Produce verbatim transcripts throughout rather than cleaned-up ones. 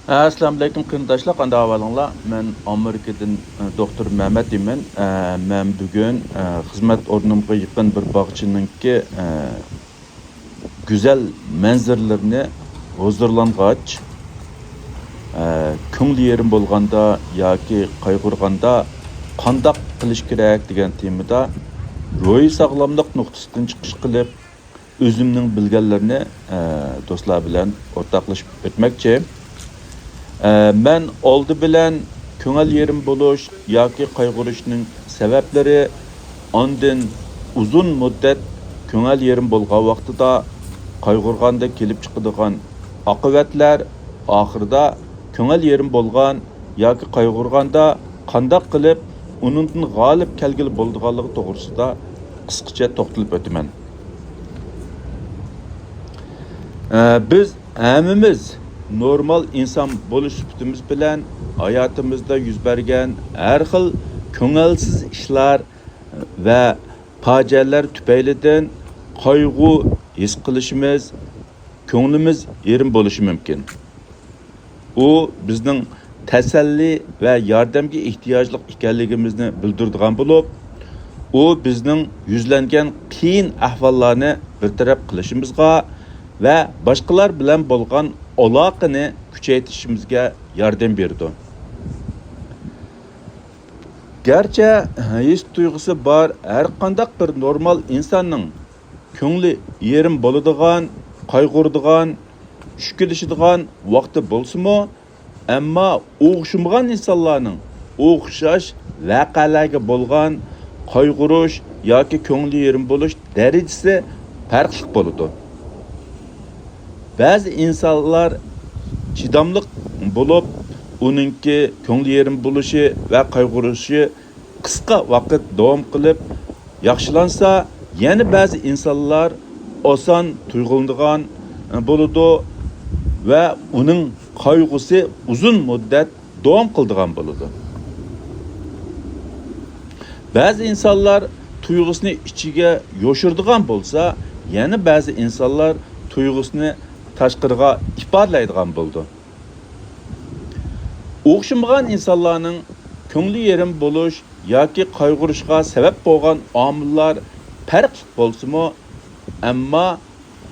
ئەسسالامۇئەلەيكۇم قېرىنداشلار، قانداق ئەھۋالىڭلار؟ مەن ئامېرىكىدىن، ئە، دوختۇر مەمەت دەيمەن. ئە، مەن بۈگۈن، ئە، خىزمەت ئورنۇمغا يېقىن بىر باغچىنىڭكى، ئە، گۈزەل مەنزىرىلىرىنى ھۇزۇرلانغاچ، ئە، كۆڭلى يېرىم بولغاندا ياكى قايغۇرغاندا قانداق قىلىش كېرەك دېگەن تېمىدا روھىي ساغلاملىق نۇقتىسىدىن چىقىش قىلىپ، ئۆزۈمنىڭ بىلگەنلىرىنى، ئە، دوستلار بىلەن ئورتاقلىشىپ ئۆتمەكچى. ئە، مەن ئالدى بىلەن كۆڭۈل يېرىم بولۇش ياكى قايغۇرۇشنىڭ سەۋەبلىرى، ئاندىن ئۇزۇن مۇددەت كۆڭۈل يېرىم بولغان ۋاقتىدا قايغۇرغاندا كېلىپ چىقىدىغان ئاقىۋەتلەر، ئاخىرىدا كۆڭۈل يېرىم بولغان ياكى قايغۇرغاندا قانداق قىلىپ ئۇنىڭدىن غالىب كەلگىلى بولىدىغانلىقى توغرىسىدا قىسقىچە توختىلىپ ئۆتىمەن. ئە، بىز ھەممىمىز نورمال ئىنسان بولۇش سۈپىتىمىز بىلەن ھاياتىمىزدا يۈز بەرگەن ھەر خىل كۆڭۈلسىز ئىشلار ۋە پاجىئەلەر تۈپەيلىدىن قايغۇ ھېس قىلىشىمىز، كۆڭلىمىز يېرىم بولۇشى مۇمكىن. ئۇ بىزنىڭ تەسەللى ۋە ياردەمگە ئېھتىياجلىق ئىكەنلىكىمىزنى بىلدۈرىدىغان بولۇپ، ئۇ بىزنىڭ يۈزلەنگەن قىيىن ئەھۋاللارنى بىر تەرەپ قىلىشىمىزغا ۋە باشقىلار بىلەن بولغان ئالاقىنى كۈچەيتىشىمىزگە ياردەم بېرىدۇ. گەرچە ھېس تۇيغۇسى بار ھەر قانداق بىر نورمال ئىنساننىڭ كۆڭلى يېرىم بولىدىغان، قايغۇرىدىغان، ئۈچكۈلىشىدىغان ۋاقتى بولسىمۇ، ئەمما ئوخشىمىغان ئىنسانلارنىڭ ئوخشاش ۋەقەلەرگە بولغان قايغۇرۇش ياكى كۆڭلى يېرىم بولۇش دەرىجىسى پەرقلىق بولىدۇ. بەزى ئىنسانلار چىداملىق بولۇپ، ئۇنىڭكى كۆڭلى يېرىم بولۇشى ۋە قايغۇرۇشى قىسقا ۋاقىت داۋام قىلىپ ياخشىلانسا، يەنە بەزى ئىنسانلار ئاسان تۇيغۇلىنىدىغان بولىدۇ ۋە ئۇنىڭ قايغۇسى ئۇزۇن مۇددەت داۋام قىلىدىغان بولىدۇ. بەزى ئىنسانلار تۇيغۇسىنى ئىچىگە يوشۇرىدىغان بولسا، يەنە بەزى ئىنسانلار تۇيغۇسىنى تاشقىرىغا ئىپادىلەيدىغان بولىدۇ. ئوخشىمىغان ئىنسانلارنىڭ كۆڭلى يېرىم بولۇش ياكى قايغۇرۇشىغا سەۋەب بولغان ئامىللار پەرقلىق بولسىمۇ، ئەمما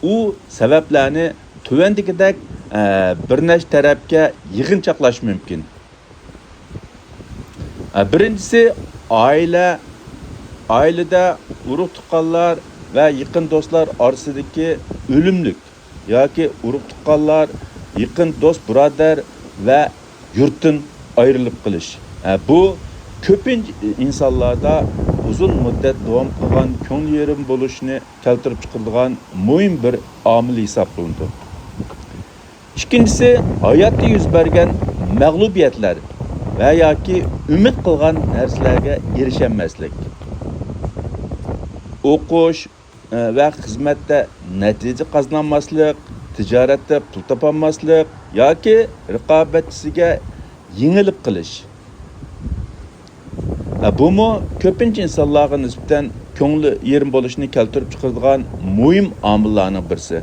ئۇ سەۋەبلەرنى تۆۋەندىكىدەك، ئە، بىر نەچچە تەرەپكە يىغىنچاقلاش مۇمكىن. ئە، بىرىنچىسى، ئائىلە. ئائىلىدە ئۇرۇق-تۇغقانلار ۋە يېقىن دوستلار ئارىسىدىكى ئۆلۈملۈك ياكى ئۇرۇق-تۇغقانلار، يېقىن دوست-بۇرادەر ۋە يۇرتتىن ئايرىلىپ قېلىش. ئە، بۇ كۆپىنچە ئىنسانلاردا ئۇزۇن مۇددەت داۋام قىلغان كۆڭلى يېرىم بولۇشنى كەلتۈرۈپ چىقىرىدىغان مۇھىم بىر ئامىل ھېسابلىنىدۇ. ئىككىنچىسى، ھاياتتا يۈز بەرگەن مەغلۇبىيەتلەر ۋە ياكى ئۈمىد قىلغان نەرسىلەرگە ئېرىشەلمەسلىك. ئوقۇش، ئە، ۋە خىزمەتتە نەتىجە قازىنالماسلىق، تىجارەتتە پۇل تاپالماسلىق ياكى رىقابەتچىسىگە يېڭىلىپ قېلىش. ئە، بۇمۇ كۆپىنچە ئىنسانلارغا نىسبەتەن كۆڭلى يېرىم بولۇشنى كەلتۈرۈپ چىقىرىدىغان مۇھىم ئامىللارنىڭ بىرسى.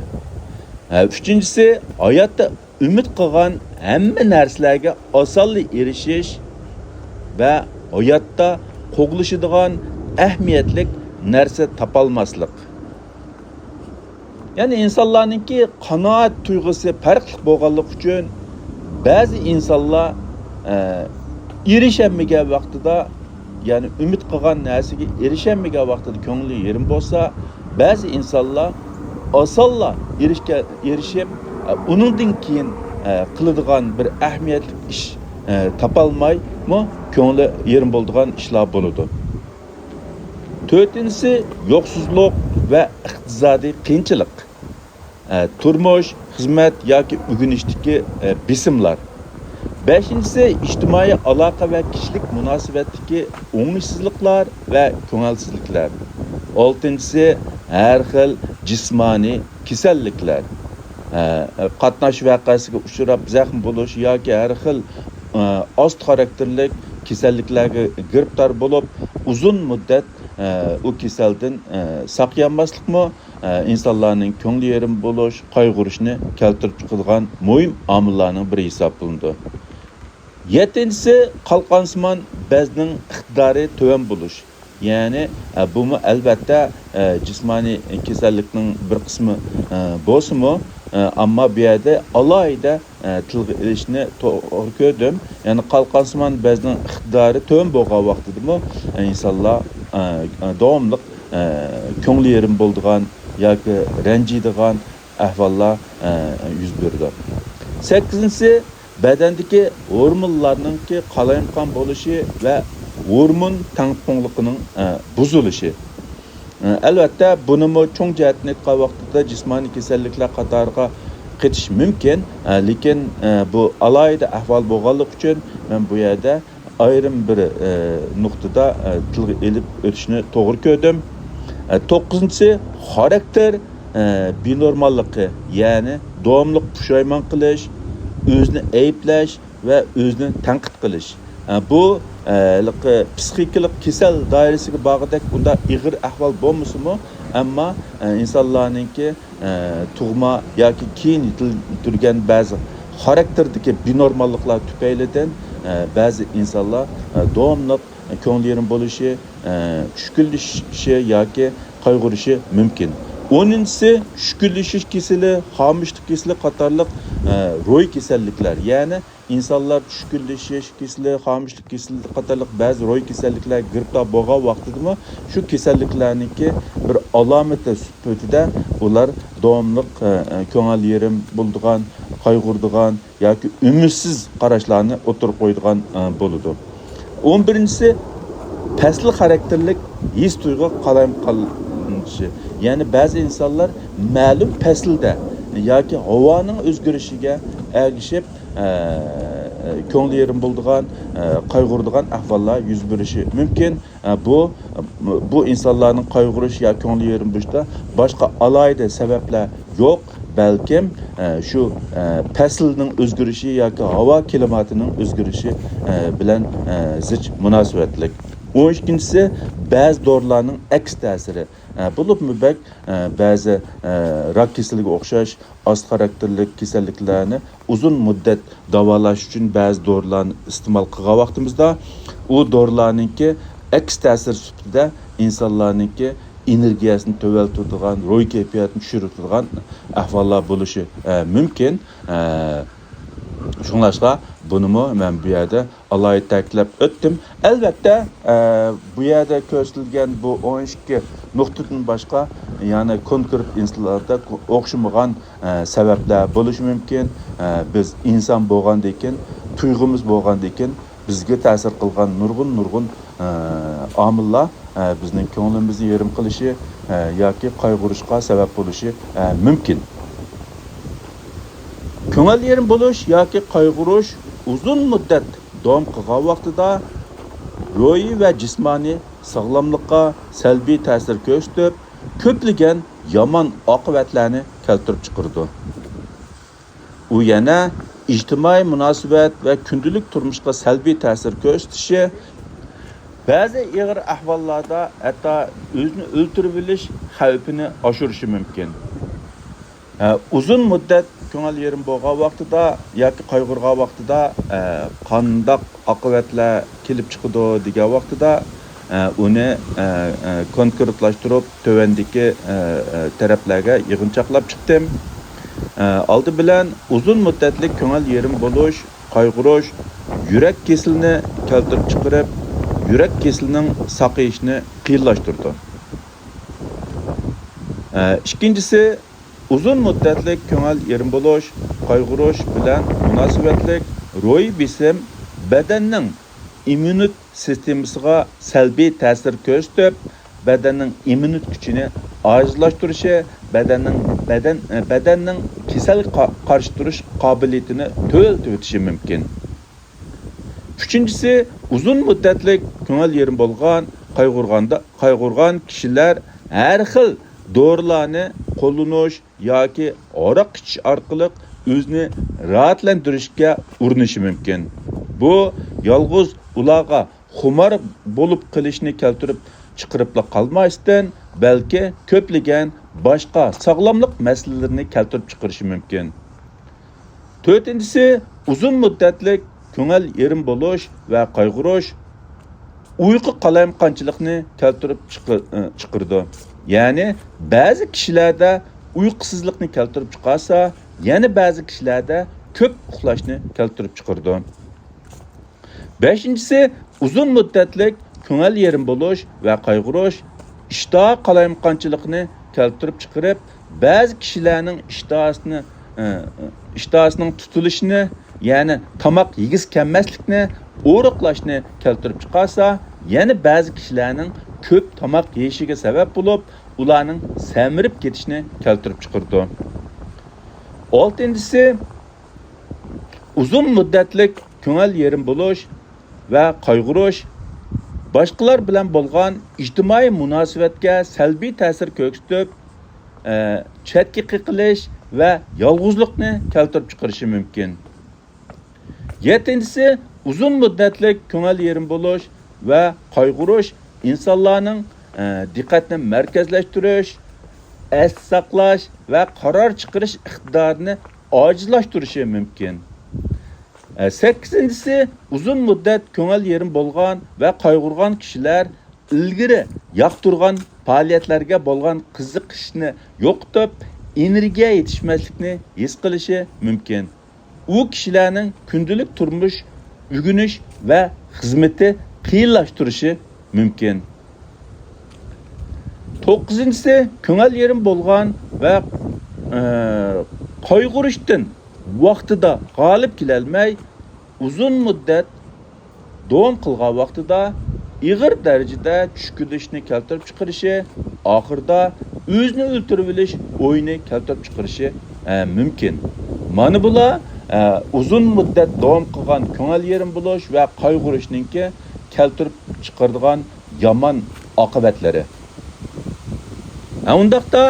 ئە، ئۈچىنچىسى، ھاياتتا ئۈمىد قىلغان ھەممە نەرسىلەرگە ئاسانلا ئېرىشىش ۋە ھاياتتا قوغلىشىدىغان ئەھمىيەتلىك نەرسە تاپالماسلىق. يەنى ئىنسانلارنىڭكى قانائەت تۇيغۇسى پەرقلىق بولغانلىقى ئۈچۈن، بەزى ئىنسانلار، ئە، ئېرىشەلمىگەن ۋاقتىدا، يەنى ئۈمىد قىلغان نەرسىگە ئېرىشەلمىگەن ۋاقتىدا كۆڭلى يېرىم بولسا، بەزى ئىنسانلار ئاسانلا ئېرىشكە-، ئېرىشىپ، ئە، ئۇنىڭدىن كېيىن، ئە، قىلىدىغان بىر ئەھمىيەتلىك ئىش، ئە، تاپالمايمۇ كۆڭلى يېرىم بولىدىغان ئىشلار بولىدۇ. تۆتىنچىسى، يوقسۇزلۇق ۋە ئىقتىسادىي قىيىنچىلىق. ئە، تۇرمۇش، خىزمەت ياكى ئۆگىنىشتىكى، ئە، بېسىملار. بەشىنچىسى، ئىجتىمائىي ئالاقە ۋە كىشىلىك مۇناسىۋەتتىكى ئوڭۇشسىزلىقلار ۋە كۆڭۈلسىزلىكلەر. ئالتىنچىسى، ھەر خىل جىسمانىي كېسەللىكلەر. ئە، قاتناش ۋەقەسىگە ئۇچراپ زەخىم بولۇش ياكى ھەر خىل، ئە، ئاستا خاراكتېرلىك كېسەللىكلەرگە گىرىپتار بولۇپ، ئۇزۇن مۇددەت ئە، ئۇ كېسەلدىن، ئە، ساقىيالماسلىقمۇ، ئە، ئىنسانلارنىڭ كۆڭلى يېرىم بولۇش، قايغۇرۇشنى كەلتۈرۈپ چىقىدىغان مۇھىم ئامىللارنىڭ بىرى ھېسابلىنىدۇ. يەتتىنچىسى، قالقانسىمان بەزنىڭ ئىقتىدارى تۆۋەن بولۇش. يەنى، ئە، بۇمۇ ئەلۋەتتە، ئە، جىسمانىي كېسەللىكنىڭ بىر قىسمى، ئە، بولسىمۇ، ئە، ئەمما بۇ يەردە ئالاھىدە، ئە، تىلغا ئېلىشنى توغرا كۆردۈم. يەنى قالقانسىمان بەزنىڭ ئىقتىدارى تۆۋەن بولغان ۋاقتىدىمۇ، ئە، ئىنسانلار، ئە، ئە، داۋاملىق، ئە، كۆڭلى يېرىم بولىدىغان ياكى رەنجىيدىغان ئەھۋاللار، ئە، يۈز بېرىدۇ. سەككىزىنچىسى، بەدەندىكى ھورمونلارنىڭكى قالايمىقان بولۇشى ۋە ھورمون تەڭپۇڭلۇقىنىڭ، ئە، بۇزۇلۇشى. ئە، ئەلۋەتتە، بۇنىمۇ چوڭ جەھەتتىن ئېيتقان ۋاقتىدا جىسمانىي كېسەللىكلەر قاتارىغا قېتىش مۇمكىن، ئە، لېكىن، ئە، بۇ ئالاھىدە ئەھۋال بولغانلىقى ئۈچۈن مەن بۇ يەردە ئايرىم بىر، ئە، نۇقتىدا، ئە، تىلغا ئېلىپ ئۆتۈشنى توغرا كۆردۈم. ئە، توققۇزىنچىسى، خاراكتېر، ئە، بىنورماللىقى، يەنى داۋاملىق پۇشايمان قىلىش، ئۆزىنى ئەيىبلەش ۋە ئۆزىنى تەنقىد قىلىش. ئە، بۇ، ئە، ھېلىقى پسىخىكىلىق كېسەل دائىرىسىگە بارغۇدەك ئۇنداق ئېغىر ئەھۋال بولمىسىمۇ، ئەمما، ئە، ئىنسانلارنىڭكى، ئە، تۇغما ياكى كېيىن يېتىلدۈرگەن بەزى خاراكتېردىكى بىنورماللىقلار تۈپەيلىدىن، ئە، بەزى ئىنسانلار، ئە، داۋاملىق كۆڭلى يېرىم بولۇشى، ئە، چۈشكۈنلىشىشى ياكى قايغۇرۇشى مۇمكىن. ئونىنچىسى، چۈشكۈنلىشىش كېسىلى، خامۇشلۇق كېسىلى قاتارلىق، ئە، روھىي كېسەللىكلەر، يەنى ئىنسانلار چۈشكۈنلىشىش كېسىلى، خامۇشلۇق كېسىلى قاتارلىق بەزى روھىي كېسەللىكلەرگە گىرىپتار بولغان ۋاقتىدىمۇ شۇ كېسەللىكلەرنىڭكى بىر ئالامىتى سۈپىتىدە ئۇلار داۋاملىق، ئە، ئە، كۆڭۈل يېرىم بولىدىغان، قايغۇرىدىغان ياكى ئۈمىدسىز قاراشلارنى ئوتتۇرىغا قويىدىغان، ئە، بولىدۇ. ئون بىرىنچىسى، پەسىل خاراكتېرلىك ھېس-تۇيغۇ قالايمىقانلىشىشى. يەنى بەزى ئىنسانلار مەلۇم پەسىلدە ياكى ھاۋانىڭ ئۆزگىرىشىگە ئەگىشىپ، ئە، كۆڭلى يېرىم بولىدىغان، ئە، قايغۇرىدىغان ئەھۋاللار يۈز بېرىشى مۇمكىن. ئە، بۇ، بۇ ئىنسانلارنىڭ قايغۇرۇش يا كۆڭلى يېرىم بولۇشىدا باشقا ئالاھىدە سەۋەبلەر يوق، بەلكىم، ئە، شۇ، ئە، پەسىلنىڭ ئۆزگىرىشى ياكى ھاۋا كىلىماتىنىڭ ئۆزگىرىشى، ئە، بىلەن، ئە، زىچ مۇناسىۋەتلىك. ئون ئىككىنچىسى، بەزى دورىلارنىڭ ئەكس تەسىرى. ئە، بولۇپمۇ بەك، ئە، بەزى، ئە، راك كېسىلىگە ئوخشاش ئاز خاراكتېرلىك كېسەللىكلەرنى ئۇزۇن مۇددەت داۋالاش ئۈچۈن بەزى دورىلارنى ئىستېمال قىلغان ۋاقتىمىزدا، ئۇ دورىلارنىڭكى ئەكس تەسىر سۈپىتىدە ئىنسانلارنىڭكى ئېنېرگىيەسىنى تۆۋەنلىتىدىغان، روھىي كەيپىياتىنى چۈشۈرۈۋېتىدىغان ئەھۋاللار بولۇشى، ئە، مۇمكىن. ئە، شۇڭلاشقا بۇنىمۇ مەن بۇ يەردە ئالاھىدە تەكىتلەپ ئۆتتۈم. ئەلۋەتتە، ئە، بۇ يەردە كۆرسىتىلگەن بۇ ئون ئىككى نۇقتىدىن باشقا، يەنە كونكرېت ئىنسانلاردا ئوخشىمىغان، ئە، سەۋەبلەر بولۇشى مۇمكىن. ئە، بىز ئىنسان بولغاندىكىن، تۇيغۇمىز بولغاندىكىن، بىزگە تەسىر قىلغان نۇرغۇن، نۇرغۇن، ئە، ئامىللار، ئە، بىزنىڭ كۆڭلىمىزنى يېرىم قىلىشى، ئە، ياكى قايغۇرۇشقا سەۋەب بولۇشى، ئە، مۇمكىن. كۆڭۈل يېرىم بولۇش ياكى قايغۇرۇش ئۇزۇن مۇددەت داۋام قىلغان ۋاقتىدا روھىي ۋە جىسمانىي ساغلاملىققا سەلبىي تەسىر كۆرسىتىپ، كۆپلىگەن يامان ئاقىۋەتلەرنى كەلتۈرۈپ چىقىرىدۇ. ئۇ يەنە ئىجتىمائىي مۇناسىۋەت ۋە كۈندىلىك تۇرمۇشقا سەلبىي تەسىر كۆرسىتىشى، بەزى ئېغىر ئەھۋاللاردا ھەتتا ئۆزىنى ئۆلتۈرۈۋېلىش خەۋپىنى ئاشۇرۇشى مۇمكىن. ئە، ئۇزۇن مۇددەت كۆڭۈل يېرىم بولغان ۋاقتىدا ياكى قايغۇرغان ۋاقتىدا، ئە، قانداق ئاقىۋەتلەر كېلىپ چىقىدۇ دېگەن ۋاقتىدا، ئە، ئۇنى، ئە، ئە، كونكرېتلاشتۇرۇپ، تۆۋەندىكى، ئە، ئە، تەرەپلەرگە يىغىنچاقلاپ چىقتىم. ئە، ئالدى بىلەن ئۇزۇن مۇددەتلىك كۆڭۈل يېرىم بولۇش، قايغۇرۇش، يۈرەك كېسىلىنى كەلتۈرۈپ چىقىرىپ، يۈرەك كېسىلىنىڭ ساقىيىشىنى قىيىنلاشتۇرىدۇ. ئە، ئىككىنچىسى، ئۇزۇن مۇددەتلىك كۆڭۈل يېرىم بولۇش، قايغۇرۇش بىلەن مۇناسىۋەتلىك روھىي بېسىم بەدەننىڭ ئىممۇنىتېت سىستېمىسىغا سەلبىي تەسىر كۆرسىتىپ، بەدەننىڭ ئىممۇنىتېت كۈچىنى ئاجىزلاشتۇرۇشى، بەدەننىڭ، بەدەن، بەدەننىڭ كېسەلگە قا-، قارشى تۇرۇش قابىلىيىتىنى تۆۋەنلىتىۋېتىشى مۇمكىن. ئۈچىنچىسى، ئۇزۇن مۇددەتلىك كۆڭۈل يېرىم بولغان، قايغۇرغاندا، قايغۇرغان كىشىلەر ھەر خىل دورىلارنى قوللىنىش ياكى ھاراق ئىچىش ئارقىلىق ئۆزىنى راھەتلەندۈرۈشكە ئۇرۇنۇشى مۇمكىن. بۇ يالغۇز ئۇلارغا خۇمار بولۇپ قېلىشنى كەلتۈرۈپ چىقىرىپلا قالماستىن، بەلكى كۆپلىگەن باشقا ساغلاملىق مەسىلىلىرىنى كەلتۈرۈپ چىقىرىشى مۇمكىن. تۆتىنچىسى، ئۇزۇن مۇددەتلىك كۆڭۈل يېرىم بولۇش ۋە قايغۇرۇش ئۇيقۇ قالايمىقانچىلىقىنى كەلتۈرۈپ چىقىر-، چىقىرىدۇ. يەنى بەزى كىشىلەردە ئۇيقۇسىزلىقنى كەلتۈرۈپ چىقارسا، يەنە بەزى كىشىلەردە كۆپ ئۇخلاشنى كەلتۈرۈپ چىقىرىدۇ. بەشىنچىسى، ئۇزۇن مۇددەتلىك كۆڭۈل يېرىم بولۇش ۋە قايغۇرۇش ئىشتىھا قالايمىقانچىلىقىنى كەلتۈرۈپ چىقىرىپ، بەزى كىشىلەرنىڭ ئىشتىھاسىنى، ئىشتىھاسىنىڭ تۇتۇلۇشىنى، يەنى تاماق يېگۈسى كەلمەسلىكنى، ئورۇقلاشنى كەلتۈرۈپ چىقارسا، يەنە بەزى كىشىلەرنىڭ كۆپ تاماق يېيىشىگە سەۋەب بولۇپ، ئۇلارنىڭ سەمرىپ كېتىشىنى كەلتۈرۈپ چىقىرىدۇ. ئالتىنچىسى، ئۇزۇن مۇددەتلىك كۆڭۈل يېرىم بولۇش ۋە قايغۇرۇش باشقىلار بىلەن بولغان ئىجتىمائىي مۇناسىۋەتكە سەلبىي تەسىر كۆرسىتىپ، ئە، چەتكە قېقىلىش ۋە يالغۇزلۇقنى كەلتۈرۈپ چىقىرىشى مۇمكىن. يەتتىنچىسى، ئۇزۇن مۇددەتلىك كۆڭۈل يېرىم بولۇش ۋە قايغۇرۇش ئىنسانلارنىڭ، ئە، دىققەتنى مەركەزلەشتۈرۈش، ئەستە ساقلاش ۋە قارار چىقىرىش ئىقتىدارىنى ئاجىزلاشتۇرۇشى مۇمكىن. ئە، سەككىزىنچىسى، ئۇزۇن مۇددەت كۆڭۈل يېرىم بولغان ۋە قايغۇرغان كىشىلەر ئىلگىرى ياقتۇرغان پائالىيەتلەرگە بولغان قىزىقىشنى يوقىتىپ، ئېنېرگىيە يېتىشمەسلىكنى ھېس قىلىشى مۇمكىن. ئۇ كىشىلەرنىڭ كۈندىلىك تۇرمۇش، ئۆگىنىش ۋە خىزمىتى قىيىنلاشتۇرۇشى مۇمكىن. توققۇزىنچىسى، كۆڭۈل يېرىم بولغان ۋە، ئە، قايغۇرۇشتىن ۋاقتىدا غالىب كېلەلمەي، ئۇزۇن مۇددەت داۋام قىلغان ۋاقتىدا ئېغىر دەرىجىدە چۈشكۈنلىشىشنى كەلتۈرۈپ چىقىرىشى، ئاخىرىدا ئۆزىنى ئۆلتۈرۈۋېلىش ئويىنى كەلتۈرۈپ چىقىرىشى، ئە، مۇمكىن. مانا بۇلار، ئە، ئۇزۇن مۇددەت داۋام قىلغان كۆڭۈل يېرىم بولۇش ۋە قايغۇرۇشنىڭكى كەلتۈرۈپ چىقىرىدىغان يامان ئاقىۋەتلىرى. ھە، ئۇنداقتا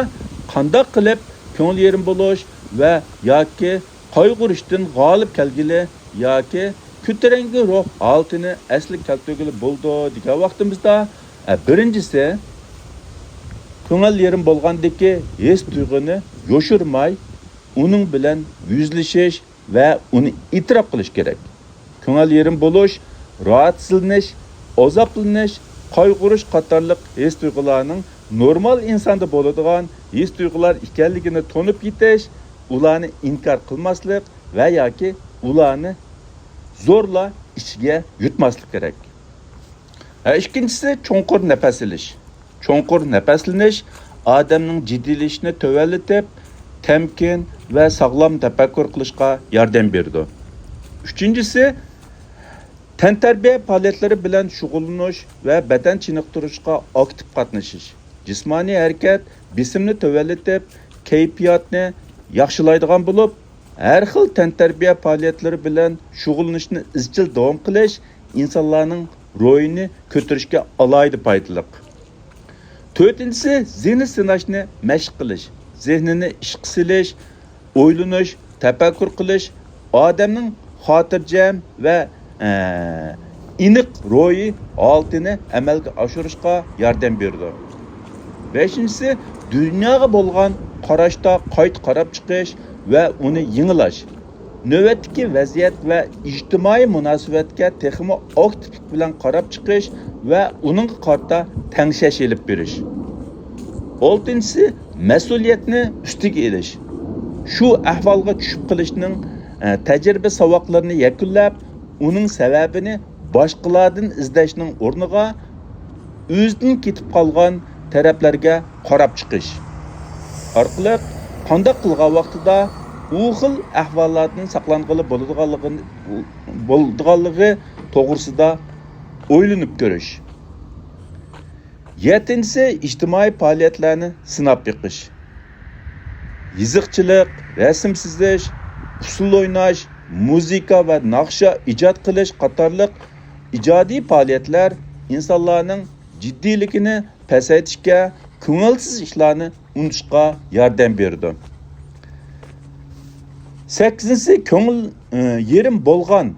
قانداق قىلىپ كۆڭۈل يېرىم بولۇش ۋە ياكى قايغۇرۇشتىن غالىب كەلگىلى ياكى كۆتۈرەڭگۈ روھ ھالىتىنى ئەسلىگە كەلتۈرگىلى بولىدۇ دېگەن ۋاقتىمىزدا، ئە، بىرىنچىسى، كۆڭۈل يېرىم بولغاندىكى ھېس تۇيغۇنى يوشۇرماي، ئۇنىڭ بىلەن يۈزلىشىش ۋە ئۇنى ئېتىراپ قىلىش كېرەك. كۆڭۈل يېرىم بولۇش، راھەتسىزلىنىش، ئازابلىنىش، قايغۇرۇش قاتارلىق ھېس تۇيغۇلارنىڭ نورمال ئىنساندا بولىدىغان ھېس تۇيغۇلار ئىكەنلىكىنى تونۇپ يېتىش، ئۇلارنى ئىنكار قىلماسلىق ۋە ياكى ئۇلارنى زورلا ئىچىگە يۇتماسلىق كېرەك. ھە، ئىككىنچىسى، چوڭقۇر نەپەس ئېلىش. چوڭقۇر نەپەسلىنىش ئادەمنىڭ جىددىيلىشىشىنى تۆۋەنلىتىپ، تەمكىن ۋە ساغلام تەپەككۇر قىلىشقا ياردەم بېرىدۇ. ئۈچىنچىسى، تەنتەربىيە پائالىيەتلىرى بىلەن شۇغۇللىنىش ۋە بەدەن چېنىقتۇرۇشقا ئاكتىپ قاتنىشىش. جىسمانىي ھەرىكەت بېسىمنى تۆۋەنلىتىپ، كەيپىياتنى ياخشىلايدىغان بولۇپ، ھەر خىل تەنتەربىيە پائالىيەتلىرى بىلەن شۇغۇللىنىشنى ئىزچىل داۋام قىلىش ئىنسانلارنىڭ روھىنى كۆتۈرۈشكە ئالاھىدە پايدىلىق. تۆتىنچىسى، زېھنى سىناشنى مەشىق قىلىش. زېھنىنى ئىشقا سېلىش، ئويلىنىش، تەپەككۇر قىلىش ئادەمنىڭ خاتىرجەم ۋە، ئە، ئېنىق روھىي ھالىتىنى ئەمەلگە ئاشۇرۇشقا ياردەم بېرىدۇ. بەشىنچىسى، دۇنياغا بولغان قاراشتا قايتا قاراپ چىقىش ۋە ئۇنى يېڭىلاش. نۆۋەتتىكى ۋەزىيەت ۋە ئىجتىمائىي مۇناسىۋەتكە تېخىمۇ ئاكتىپلىق بىلەن قاراپ چىقىش ۋە ئۇنىڭغا قارىتا تەڭشەش ئېلىپ بېرىش. ئالتىنچىسى، مەسئۇلىيەتنى ئۈستىگە ئېلىش. شۇ ئەھۋالغا چۈشۈپ قېلىشنىڭ، ئە، تەجرىبە ساۋاقلىرىنى يەكۈنلەپ، ئۇنىڭ سەۋەبىنى باشقىلاردىن ئىزدەشنىڭ ئورنىغا، ئۆزىدىن كېتىپ قالغان تەرەپلەرگە قاراپ چىقىش ئارقىلىق قانداق قىلغان ۋاقتىدا ئۇ خىل ئەھۋالاتتىن ساقلانغىلى بولىدىغانلىقىنى، بولىدىغانلىقى توغرىسىدا ئويلىنىپ كۆرۈش. يەتتىنچىسى، ئىجتىمائىي پائالىيەتلەرنى سىناپ بېقىش. يېزىقچىلىق، رەسىم سىزىش، ئۇسسۇل ئويناش، مۇزىكا ۋە ناخشا ئىجاد قىلىش قاتارلىق ئىجادىي پائالىيەتلەر ئىنسانلارنىڭ جىددىيلىكىنى پەسەيتىشكە، كۆڭۈلسىز ئىشلارنى ئۇنتۇشقا ياردەم بېرىدۇ. سەككىزىنچىسى، كۆڭۈل، ئى، يېرىم بولغان،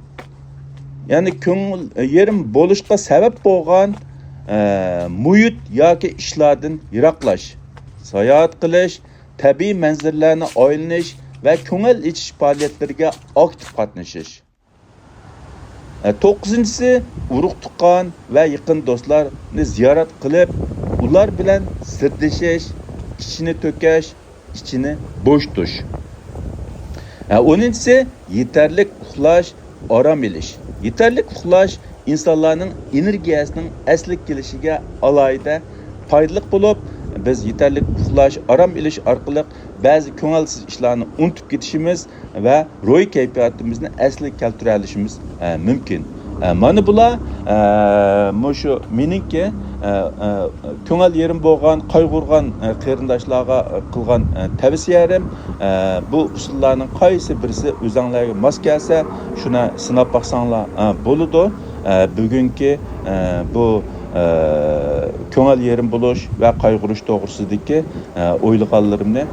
يەنى كۆڭۈل، ئى، يېرىم بولۇشقا سەۋەب بولغان، ئە، مۇھىت ياكى ئىشلاردىن يىراقلاش، ساياھەت قىلىش، تەبىئىي مەنزىرىلەرنى ئايلىنىش ۋە كۆڭۈل ئېچىش پائالىيەتلىرىگە ئاكتىپ قاتنىشىش. ئە، توققۇزىنچىسى، ئۇرۇق-تۇغقان ۋە يېقىن دوستلارنى زىيارەت قىلىپ، ئۇلار بىلەن سىردىشىش، ئىچىنى تۆكۈش، ئىچىنى بوشىتىش. ئە، ئونىنچىسى، يېتەرلىك ئۇخلاش، ئارام ئېلىش. يېتەرلىك ئۇخلاش ئىنسانلارنىڭ ئېنېرگىيەسىنىڭ ئەسلىگە كېلىشىگە ئالاھىدە پايدىلىق بولۇپ، بىز يېتەرلىك ئۇخلاش، ئارام ئېلىش ئارقىلىق بەزى كۆڭۈلسىز ئىشلارنى ئۇنتۇپ كېتىشىمىز ۋە روھىي كەيپىياتىمىزنى ئەسلىگە كەلتۈرەلىشىمىز، ئە، مۇمكىن. ئە، مانا بۇلار، ئە، مۇشۇ مېنىڭكى، ئە، ئە، كۆڭۈل يېرىم بولغان، قايغۇرغان، ئە، قېرىنداشلارغا، ئە، قىلغان، ئە، تەۋسىيەلىرىم. ئە، بۇ ئۇسۇللارنىڭ قايسى بىرسى ئۆزۈڭلارغا ماس كەلسە، شۇنى سىناپ باقساڭلار، ئە، بولىدۇ. ئە، بۈگۈنكى، ئە، بۇ، ئە، كۆڭۈل يېرىم بولۇش ۋە قايغۇرۇش توغرىسىدىكى، ئە، ئويلىغانلىرىمنى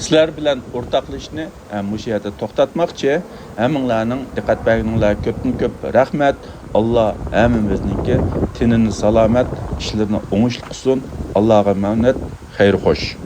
سىلەر بىلەن ئورتاقلىشىشنى، ئە، مۇشۇ يەردە توختاتماقچى. ھەممىڭلارنىڭ دىققەت بەرگىنىڭلارغا كۆپتىن كۆپ رەھمەت. ئاللا ھەممىمىزنىڭكى تېنىنى سالامەت، ئىشلىرىنى ئوڭۇشلۇق قىلسۇن. ئاللاغا ئامانەت، خەير خوش.